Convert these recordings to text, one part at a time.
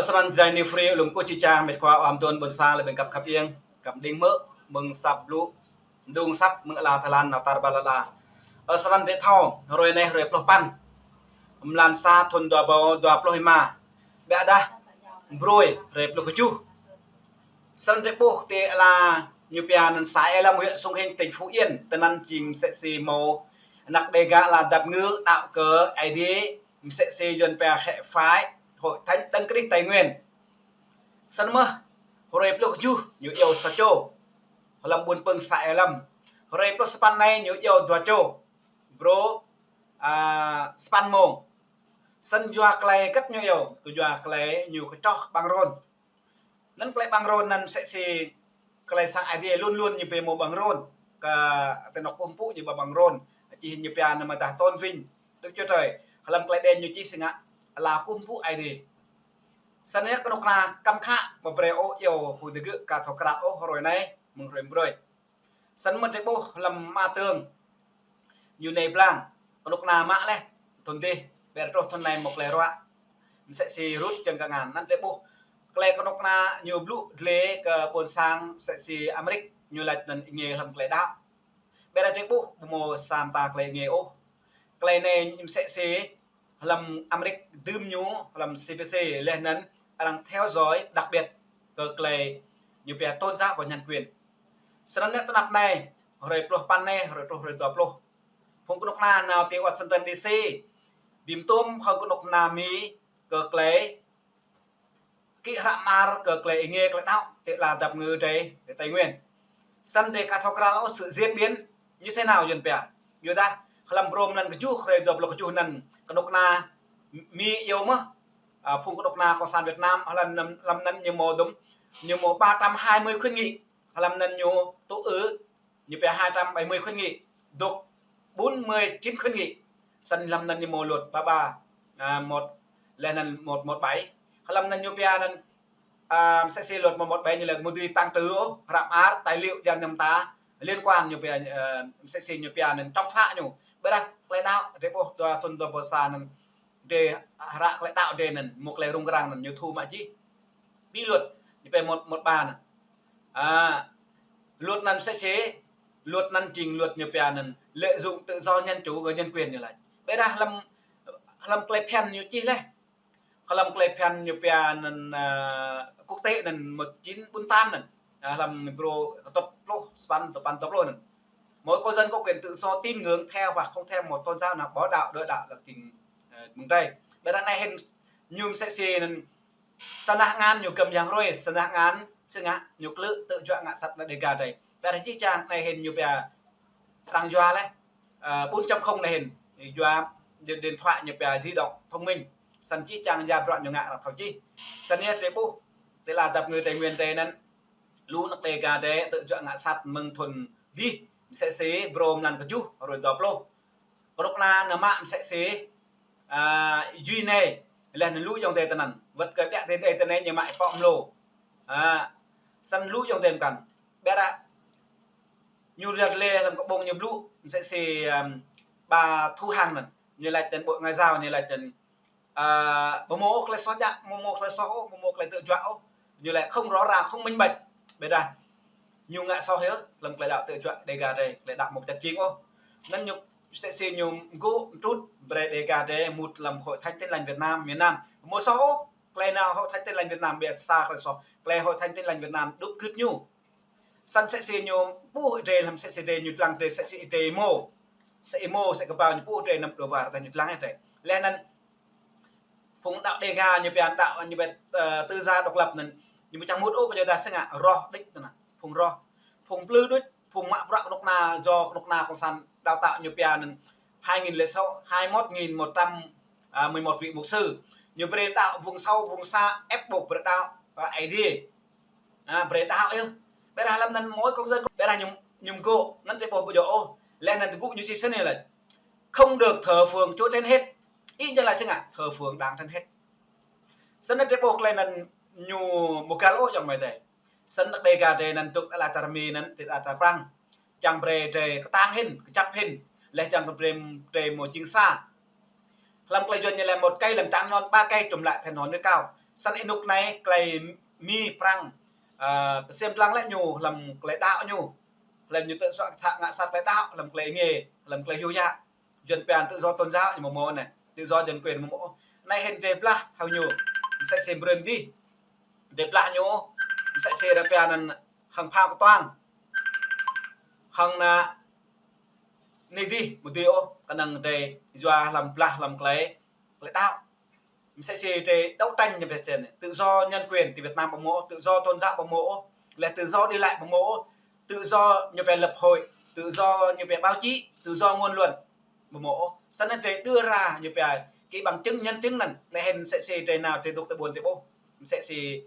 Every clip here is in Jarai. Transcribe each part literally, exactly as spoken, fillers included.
Srăn Drai New Free, lŭng kơ či čang, met khua ăm don ƀôn sang lĕ ƀing găp khăp ieng, găp đing mơ̆, mơ̆ng săp blŭ, mơ̆ng săp, mơ̆ng ala tơlan nao tar ƀar lala. Ơ, srăn drơi thâo, hrơi anai, hrơi pluh păn. Mlan sa thun dua rơbâo dua pluh rơma. Biă dah, brơi, hrơi pluh kơjuh. Srăn drơi ƀuh tơlơi ñu pia anăn xã Ea Lâm, huyện Sông Hinh, tỉnh Phú Yên, tơnăn jing msĕ si mâo anăk Đêga ala dăp ngư đăo kơ Aê Diê, msĕ si Yuăn pia hệ phái Hội Thánh Đấng Christ Tây Nguyên. Srăn mơh, hrơi pluh kơjuh ñu iâu sa čô hlăm ƀuôn Pưng xã Ea Lâm. Hrơi pluh sapăn anai ñu iâu dua čô. Brơi, a, sapăn mông. Srăn yua tơlơi hơgĕt ñu iâu, kơ yua tơlơi ñu kơčoh ƀăng rôn. Anăn tơlơi ƀăng rôn anăn msĕ si tơlơi sang Aê Diê luôn luôn ñu ƀu mâo ƀăng rôn. Kơ tơnŏk kơkuh pơpŭ ñu ƀu ƀăng rôn. Či hĭ ñu pia anăn mơdah tôn vinh Đức Chúa Trời. Hlăm tơlơi đen ñu čih si ngă ala kơkuh pơpŭ Aê Diê. Srăn anai kơnuk kơna kăm khă, ƀu brơi ôh iâu hŭi tơgŭ kơ thâo krăl ôh hrơi anai, mơ̆ng hrơi brơi. Srăn mơ̆ drơi ƀuh hlăm mă tơng ñu nai blang, kơnuk kơna mă leh, thun dih, ƀiă truh thun anai mâo tơlơi ruă. Msĕ si rut čang kơ ngăn, anăn drơi ƀuh. Tơlơi kơnuk kơna ñu blŭ dlê kơ ƀôn sang msĕ si Amêrik, ñu laĭ anăn êngiê hlăm tơlơi đăo. Ƀiă drơi ƀuh, ƀu mâo sa mta tơlơi êngiê ôh. Tơlơi anai msĕ si hlăm Amêrik dưm ñu hlăm C P C, leh anăn arăng theo dõi đặc biệt kơ tơlơi ñu pia tôn giáo và nhân quyền. Srăn anai tơnap anai, hrơi pluh păn anai, hrơi truh hrơi dua pluh. Phung kơnuk kơna nao ti Washington D C, bi mtuôm hăng kơnuk kơna Mi kơ tơlơi kĭ hră mơar kơ tơlơi êngiê tơlơi đăo ti ala dăp ngư drơi ti Tây Nguyên. Srăn drơi ka thâo krăl ôh sự diễn biến như thế nào Yuăn pia. Yua dah, hlăm brơi mlan kơjuh, hrơi dua pluh kơjuh anăn kơnuk kơna Mi iâu mơh, a, phung kơnuk kơna Cộng sản Việt Nam, hlăm anăn, hlăm anăn ñu mâo dŭm, ñu mâo ba trăm hai mươi khuyến nghị, hlăm anăn ñu tŭ ư, ñu pia hai trăm bảy mươi khuyến nghị, dŏ bốn mươi chín khuyến nghị. Srăn hlăm anăn ñu mâo luật ba ba, a, một, leh anăn một một bảy. Hlăm anăn ñu pia anăn, a, msĕ si luật một một bảy ñu lĕ mâo dưi tàng trữ ôh hră mơar, tài liệu dăn ñu mơta liên quan ñu pia, a, msĕ si ñu pia anăn chống phá ñu. Ƀiă dah tơlơi đăo, drơi ƀuh dua thun dua rơbâo sa anăn, drơi hră tơlơi đăo drơi anăn, mâo tơlơi rŭng răng anăn ñu thu mă čih. Bi luật, ñu pia một một ba anăn. A, luật anăn msĕ si, luật anăn jing luật ñu pia anăn lợi dụng tự do dân chủ và nhân quyền ñu laĭ. Ƀiă dah hlăm, hlăm tơlơi phiăn ñu čih leh. Hlăm tơlơi phiăn ñu pia anăn, a, quốc tế anăn một chín bốn tám anăn. A, hlăm brơi kơtŭt pluh, sapăn, tơpăn, tơpluh anăn. Mỗi công dân có quyền tự do tín ngưỡng theo hoặc không theo một tôn giáo nào, bỏ đạo, đổi đạo là trình, a, mơ̆ng drơi. Ƀiă dah anai hĭn ñu msĕ si anăn sa nah ngăn ñu găm yang hrơi, sa nah ngăn, si ngă, ñu klư̆ tơjuă ngă sat anăk Đêga drơi. Ƀiă dah či čang anai hĭn ñu pia arăng yua leh, a, bốn chấm không anai hĭn, yua điện, điện thoại ñu pia di động thông minh. Srăn či čang ya bruă ñu ngă arăng thâo čih. Srăn anai drơi ƀuh, ti ala dăp ngư Tây Nguyên drơi anăn, lu anăk Đêga drơi tơjuă ngă sat mơ̆ng thun dih, msĕ si brơi mlan kơjuh, hrơi dua pluh. Kơnuk kơna nao mă msĕ si, a, Yuăn anai, leh anăn lu ayŏng adơi tơnăn. Wơ̆t kơ ƀiă tơ adơi tơ anai ñu mă pŏk mlô. A, srăn lu ayŏng adơi mkăn. Ƀiă dah ñu ră lĕ hlăm kơ ƀơ̆ng ñu blŭ, msĕ si, ưm, bà Thu Hằng anăn. Ñu laĭ tơ Bộ Ngoại giao, ñu laĭ tơ, a, ƀu mâo ôh tơlơi soh djă, ƀu mâo tơlơi soh ôh, ƀu mâo tơlơi tơjuă ôh. Ñu laĭ không rõ ràng, không minh bạch. Ƀiă dah ñu ngă soh yơh, hlăm tơlơi đăo tơjuă Đêga drơi, tơlơi đăo mâo čăt jing ôh. Anăn ñu msĕ si ñu mgô̆ mtrŭt brơi Đêga drơi mŭt hlăm Hội Thánh Tin Lành Việt Nam, miền Nam. Mâo soh ôh, tơlơi anăn Hội Thánh Tin Lành Việt Nam ƀiă sa tơlơi soh, tơlơi Hội Thánh Tin Lành Việt Nam đup gưt ñu. Srăn msĕ si ñu pŭ drơi hlăm msĕ si drơi ñu lăng drơi msĕ si drơi mâo. Msĕ mâo, msĕ kơƀao ñu pŭ drơi anăn đô war, dah ñu lăng drơi. Leh anăn phung đăo Đêga ñu pia đăo ñu pia, ơ, tư gia độc lập anăn, ñu ƀu čang mŭt ôh kơ yua dah si ngă roh đôč tơ anăn. Phung roh, phung plư đôč, phung mă bruă kơnuk kơna, do kơnuk kơna cộng sản đào tạo ñu pia anăn hai nghìn lẻ sáu, hai mươi mốt nghìn một trăm mười một vị mục sư. Ñu brơi đăo vùng sâu, vùng xa, ép buộc brơi đăo, a, Aê Diê. A, brơi đăo yơh. Ƀiă dah hlăm anăn mỗi công dân, ƀiă dah ñu, ñu mgô̆, anăn drơi ƀuh ƀu djơ̆ ôh. Leh anăn tơgŭ ñu čih srăng anai laĭ: Không được thờ phượng Chúa trên hết. Ih jing laĭ si ngă, thờ phượng Đảng trên hết. Srăng anăn drơi ƀuh tơlơi anăn ñu ƀu găl ôh ayŏng amai adơi. Srăng anăk Đêga drơi anăn dŏ ala čar Mi anăn, ti ala čar Prăng. Čang brơi drơi kơtang hĭn, kơjăp hĭn. Leh čang brơi, brơi mâo jing sa. Hlăm tơlơi Yuăn ñu laĭ một cây làm chắn non, ba cây trùm lại thành ngọn núi cao. Săn ênuk anai tơlơi Mi Prăng, a, kơsem lăng lĕ ñu hlăm tơlơi đaŏ ñu. Hlăm ñu tơ̆ suă kơčă ngă sat tơlơi đaŏ, hlăm tơlơi ngê, hlăm tơlơi yua yă. Yuan pian tự do tôn giáo ñu mơ̆ mơ̆ anai, tự do nhân quyền mơ̆ mơ̆. Anai hĭn drơi blah hăng ñu, msĕ si brơi dih. Drơi blah ñu, msĕ si drơi pian anŭn hăng phao kơtuang. Hăng anai dih, mơ̆ dih ôh, kơnơ̆ng drơi yua hlăm blah hlăm tơlơi, tơlơi đaŏ. Msĕ si drơi đấu tranh ñu pia sĕn, tự do nhân quyền ti Việt Nam ƀu mơ̆, tự do tôn giáo ƀu mơ̆, lĕ tự do đi lại ƀu mơ̆, tự do ñu pia lập hội, tự do ñu pia báo chí, tự do ngôn luận ƀu mơ̆. Săn anŭn drơi đưa ra ñu pia cái bằng chứng nhân chứng anŭn, anai hĭn msĕ si drơi nao drơi dŏ tơ ƀuôn drơi ƀuh. Msĕ si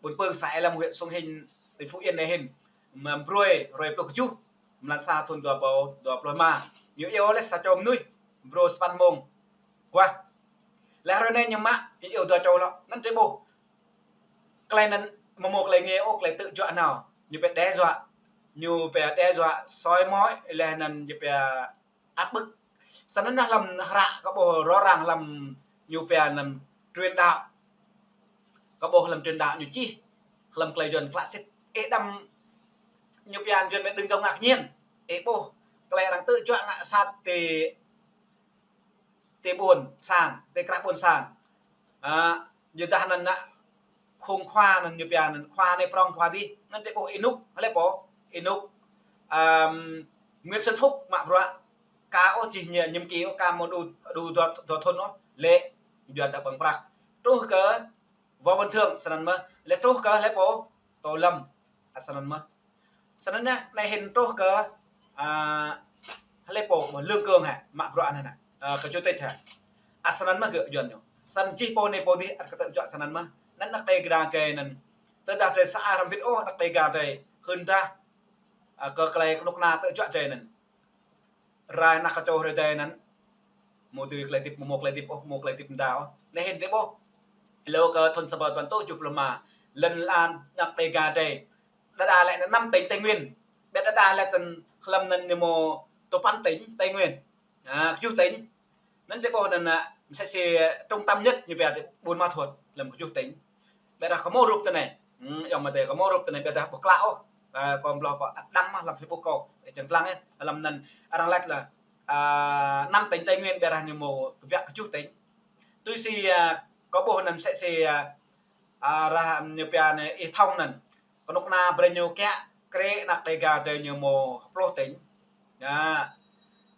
ƀuôn Pơng xã Ea Lâm huyện Sông Hinh tỉnh Phú Yên anai hĭn. Mơ̆ brơi, hrơi pluh kơjuh, mlan sa thun dua rơbâo dua pluh rơma. Ñu iâu lĕ sa čô mơnuih, brơi sapăn mông. Kuah. Lĕ hrơi anai ñu mă, ñu iâu dua čô lŏ, anŭn drơi ƀuh. Tơlơi anŭn mơ̆ mơ̆ tơlơi ngê ôh, tơlơi tự do anŭn. Ñu pia đe dọa. Ñu pia đe dọa, soi mói, lĕ anŭn ñu pia áp bức. Săn anŭn hlăm hră kơ ƀuh rõ ràng hlăm ñu pia hlăm truyền đạo. Kơ ƀuh hlăm truyền đạo ñu čih. Hlăm tơlơi Yuan klă sĭt. Ê đăm ñu pia Yuan pia đừng có ngạc nhiên. Ê ƀuh. Tơlơi arăng tự do ngă sat ti ti ƀuôn sang, ti krah ƀuôn sang. A, yua dah anŭn anai, khŏng khua anŭn ñu pia anŭn khua anai prŏng khua dih, anŭn drơi ƀuh ênuk, hlơi pô, ênuk, ưm, Nguyễn Xuân Phúc mă bruă, ka ôh čih ñu, nhiệm kỳ ôh ka mơ̆ đu, đu dua, dua thun ôh, lĕ, yua dah ƀơ̆ng prăk. Truh kơ Võ Văn Thưởng săn anŭn mơ̆, lĕ truh kơ hlơi pô, Tô Lâm, a săn anŭn mơ̆. Săn anŭn anai, anai hĭn truh kơ, a, hlơi pô, Lương Cường hă, mă bruă anŭn anai, a, kơ chủ tịch hă. A săn anŭn mơ̆ gơ̆ Yuan ñu. Săn čih pô anai pô dih, ăt kơ tự do săn anŭn mơ̆. Anŭn anăk Đêga drơi anŭn. Tơdah drơi sa ai hrăm bĭt ôh, anăk Đêga drơi. Hưn dah, a, kơ tơlơi kơnuk kơna tự do drơi anŭn. Rai anăk kơčô hrơi adai anŭn. Mơ̆ dưi tơlơi hơdip, mơ̆ mơ̆ tơlơi hơdip ôh, mơ̆ tơlơi hơdip mơda ôh. Anai hĭn drơi ƀuh. Hlâo kơ thun sa rơbâo tơpăn rơtuh tơjuh pluh rơma. Lŏn lan anăk Đêga drơi. Đơđa lĕ anŭn năm tỉnh Tây Nguyên. Ƀiă đơđa lĕ tơ̆n hlăm anŭn ñu mơ̆ tơpăn tỉnh Tây Nguyên. A, kơjuh tỉnh. Anŭn drơi ƀuh anŭn, a, msĕ si trung tâm nhất ñu pia ti Buôn Ma Thuột, hlăm kơjuh tỉnh. Ƀiă dah kâo mơ̆ rup tơ anai. Hm, yua mơ̆ tơ kâo mơ̆ rup tơ anai, ƀiă dah ƀu klă ôh. A, kâo blŏ kâo ăt đăng mơ̆ hlăm Facebook kâo. Ê, čang tlang ê, hlăm anŭn arăng laĭ lĕ, a, năm tỉnh Tây Nguyên ƀiă dah ñu mơ̆ kơ ƀiă kơjuh tỉnh. Tui si, a, kâo ƀuh anŭn msĕ si, a, a, rah ñu pia anai Y Thông anŭn. Kơnuk kơna brơi ñu kiă, krê anăk Đêga drơi ñu mơ̆ pluh tỉnh. Ya.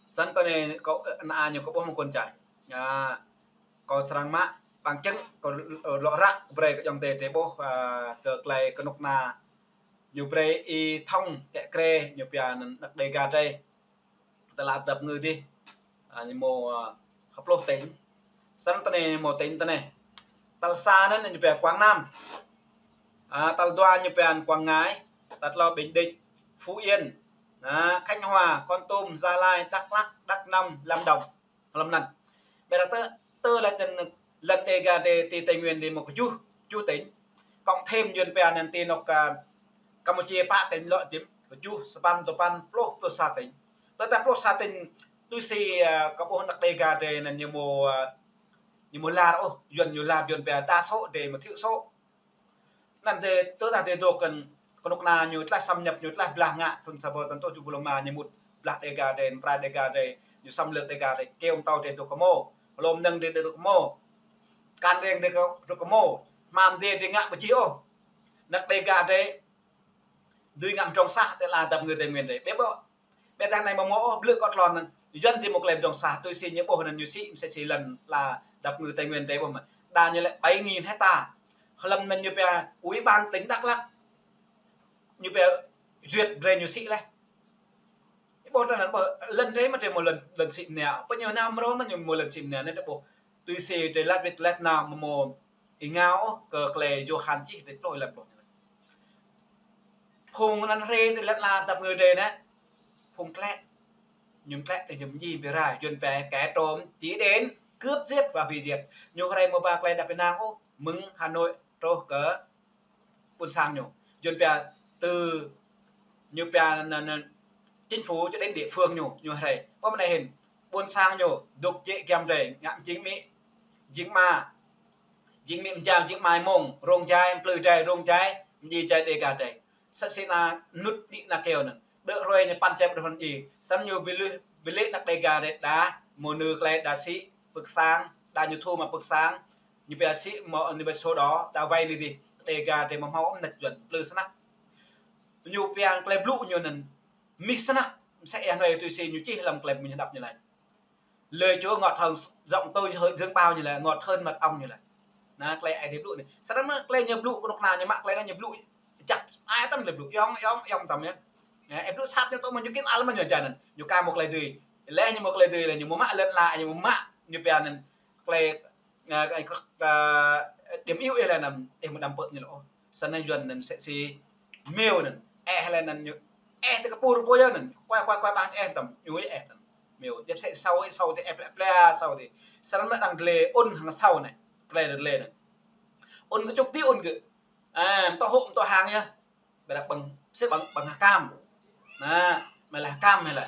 Săn tơ anai kâo, anai ñu kâo ƀuh mơ̆ng kơn čai. Ya. Kâo srăng mă, bằng chứng, kâo lŏ răk brơi kơ ayŏng adơi drơi ƀuh, a, kơ tơlơi kơnuk kơna. Ñu brơi Y Thông kiă krê, ñu pia anăk Đêga drơi. Tơlơi dăp ngư dih. A, ñu mơ̆, a, pluh tỉnh. Săn tơ anai mơ̆ tỉnh tơ anai. Tal sa anŭn ñu pia Quảng Nam. A, tal dua ñu pia Quảng Ngãi. Tal klâo Bình Định, Phú Yên. A, Khánh Hòa, Kon Tum, Gia Lai, Đắk Lắk, Đắk Nông, Lâm Đồng. Hlăm anŭn. Ƀiă dah tơ, tơ lĕ tơ̆n lŏn Đêga drơi ti Tây Nguyên drơi mơ̆ kơjuh, kơjuh tỉnh. Cộng thêm Yuan pia anŭn ti anŏk, a, Campuchia pă tỉnh lŏ jim, kơjuh, sapăn, tơpăn, pluh, pluh sa tỉnh. Tơdah pluh sa tỉnh, tui si, a, kâo ƀuh anăk Đêga drơi anŭn ñu mơ̆, a, ñu mơ̆ lar ôh, Yuan ñu lar, Yuan pia đa số drơi mơ̆ thiểu số. Anŭn drơi tơdah drơi dŏ kơ kơnuk kơna ñu tlaih xâm nhập, ñu tlaih blah ngă, thun sa rơbâo tơpăn rơtuh tơjuh pluh rơma ñu mŭt blah Đêga drơi, prai Đêga drơi, ñu xâm lược Đêga drơi, kơyâo pơtâo drơi dŏ kơ mơ̆, hlô mơnơ̆ng drơi dŏ kơ mơ̆, kan reng drơi dŏ kơ mơ̆, hmam drơi ngă ƀu jih ôh. Anăk Đêga drơi, dưi ngă mơdrŏng sah, tơlơi dăp ngư Tây Nguyên drơi. Ƀiă ƀô̆, ƀiă dah anai mơ̆ mơ̆ ôh, blư̆ kơ tlôn anŭn. Yuan drơi mơ̆ tơlơi mơdrŏng sah, tui si ñu ƀuh anŭn ñu sĭ, msĕ si lŏn la dăp ngư Tây Nguyên drơi ƀuh mơ̆. Đa ñu lĕ bảy nghìn hecta. Hlăm anŭn ñu pia Ủy ban tỉnh Đắk Lắk. Ñu pia duyệt drơi ñu sĭ leh. Ƀuh tơ anŭn ƀuh, lŏn drơi mơ̆ drơi mơ̆ lŏn, lŏn sĭ mơnia. Pơ ñu nao mrô mơ̆ ñu mơ̆ lŏn sĭ mơnia anŭn drơi ƀuh. Tui si drơi lăt wĭt lăt nao mơ̆ mơ̆ ih ngao ôh kơ tơlơi Yôhan čih drơi pluh lăm pluh. Phung anŭn hrơi tơ lŏn la dăp ngư drơi anai. Phung tlĕ. Ñu tlĕ tơ ñu mơñi bi rai, Yuan pia kẻ trộm chỉ đến cướp giết và hủy diệt. Ñu hrơi mơ̆ ba tơlơi đăp ênang ôh, mơ̆ng Hà Nội truh kơ ƀuôn sang ñu. Yuan pia từ, ñu pia anŭn, anŭn, chính phủ cho đến địa phương ñu, ñu hrơi. Ƀuh mơ̆ anai hĭn, ƀuôn sang ñu, dŏ jĕ giăm drơi, ngă jing amĭ, jing ama. Jing mĭ mjam, jing mai mông, rông jai, plư jai, rông jai, mjĭ jai Dega jai. Sat si na nut đĭ na keo anŭn. Đơ hrơi ñu păn čep đơ hăn jĭ. Sat ñu bi lưh, bi lĕ năk Dega jai đa, mơnư klei đa sĭ, pơk sang, đa ñu thu mă pơk sang. Ñu pia sĭ mă ñu pia sô đô, đa wai li dih. Dega jai mă hmâo ôm năk Yuan, plư snăk. Ñu pia klei blŭ ñu anŭn, mih snăk, msĕ ia hnoi tui si ñu čih lăm klei mĭn hơdăp ñu laĭ. Lời Chúa ngọt hơn giọng tôi hơi dưỡng bao ñu laĭ, ngọt hơn mật ong ñu laĭ. Na, klei ai tiê blŭ anai. Sat anŭn mă klei ñu blŭ kơnuk kơna ñu mă klei anŭn ñu blŭ. Čăk, ai tăm klei blŭ. Yong, yong, yong tăm yơh. Ơ, ih blŭ sat ñu tŏ mơ̆n ñu kĭn al mơ̆n ñu jăn anŭn. Ñu ka mă klei dưi. Lĕ ñu mă klei dưi lĕ ñu mă lĕ la ñu mă ñu pia anŭn. Klei, ơ, klei, ơ, điểm yếu ih lĕ anŭn. Ih mă đăm pơ̆ ñu lĕ ôh. Sat anai Yuan anŭn sat si mêu anŭn. Ih lĕ anŭn ñu. Ih tơ kơpur pô yơh anŭn. Kuai, kuai, kuai ƀang ih tăm. Ñu ih tăm. Mêu, jep sĕ sau, sau ti ep lĕ plea sau ti. Sat anŭn mă đang dle un hăng sau anai. Plei dle anai. Un kơ čuk ti un kơ. Ơ, mtô hŏ, mtô hang yơh. Bơ dah ƀơ̆ng, sĕ ƀơ̆ng, ƀơ̆ng hơkam. Na, mơ̆ lĕ hơkam mơ̆ lĕ.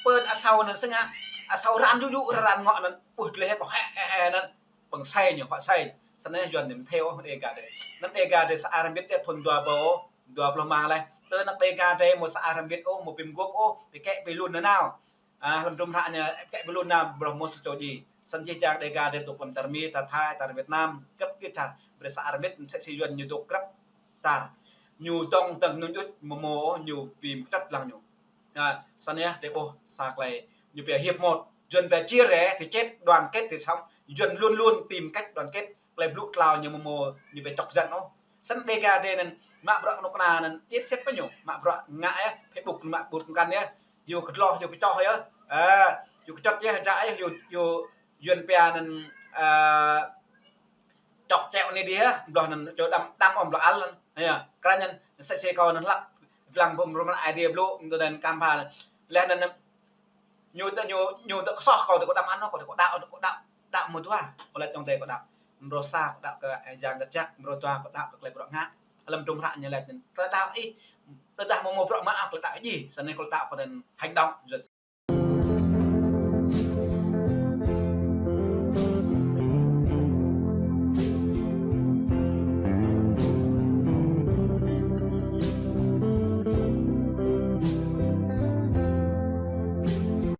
Pơn asau anŭn sơngă. Asau ran ju ju, ran ngŏ anŭn. Puh dle hĕ kơ hĕ, hĕ, hĕ anŭn. Ƀơ̆ng sai ñu, hŏ sai. Sat anai Yuan anai mthê ôh Dega jai. Anŭn Dega jai sa arăng bit đe thun dua rơbâo, dua pluh rơma lĕ. Tơ năk Dega jai mơ̆ sa arăng bit ôh, mơ̆ pim gôp ôh, pi kĕ pi lun nanao. Ơ, hlăm trum hră ñu, kĕ ƀu lun na, ƀroh mơ̆ sơčô ji. Săn jih jang Dega jai dŏ hlăm tar Mi, tar Thai, tar Việt Nam, grăp kơ čar. Brơi sa armit, msĕ si Yuan ñu dŏ grăp tar. Ñu dŏng dơ̆ng nŭn ŭč mơmô ñu bi mkơčăt lăng ñu. Ơ, săn yơh, dê ƀuh sa klei. Ñu pia hiệp một. Yuan pia chia rẽ thì chết, đoàn kết thì sống. Yuan luôn luôn tìm cách đoàn kết. Klei blŭ tlao ñu mơmô, ñu pia chọc giận ôh. Săn Dega jai anŭn, mă bruă kơnuk kơna anŭn, điêt sĕt pơ ñu, mă bruă ngă yơh, Facebook mă ƀut mkăn yơh, yua kơ dloh, yua kơ čoh yơh, ơ, yua kơ čŏt yơh, dra yơh, yua, yua, Yuan pia anŭn, ơ, čŏk čeo anai dih yơh, bloh anŭn, čô đăm, đăm ôm bloh al anŭn, yơh, krăn anŭn, sĕ si kâo anŭn hlăk, dlăng bum rum ai dih blŭ, mơ̆ tơ anŭn kam pha anŭn, leh anŭn, ñu tơ, ñu, ñu tơ kơsoh kâo tơ kâo đăm anŭn, kâo tơ kâo đaŏ, kâo đaŏ, đaŏ mơ̆ dua, kâo laĭ čŏng tê kâo đaŏ. Mrô sa kâo đaŏ kơ Yang Kơčăk, mrô dua kâo đaŏ kơ klei bruă ngă. Hlăm trum hră ñu laĭ anŭn. Tơdah ih, tơdah mơmô bruă mă kâo laĭ đaŏ ji, săn anai kâo laĭ đaŏ kơ anŭn hành động.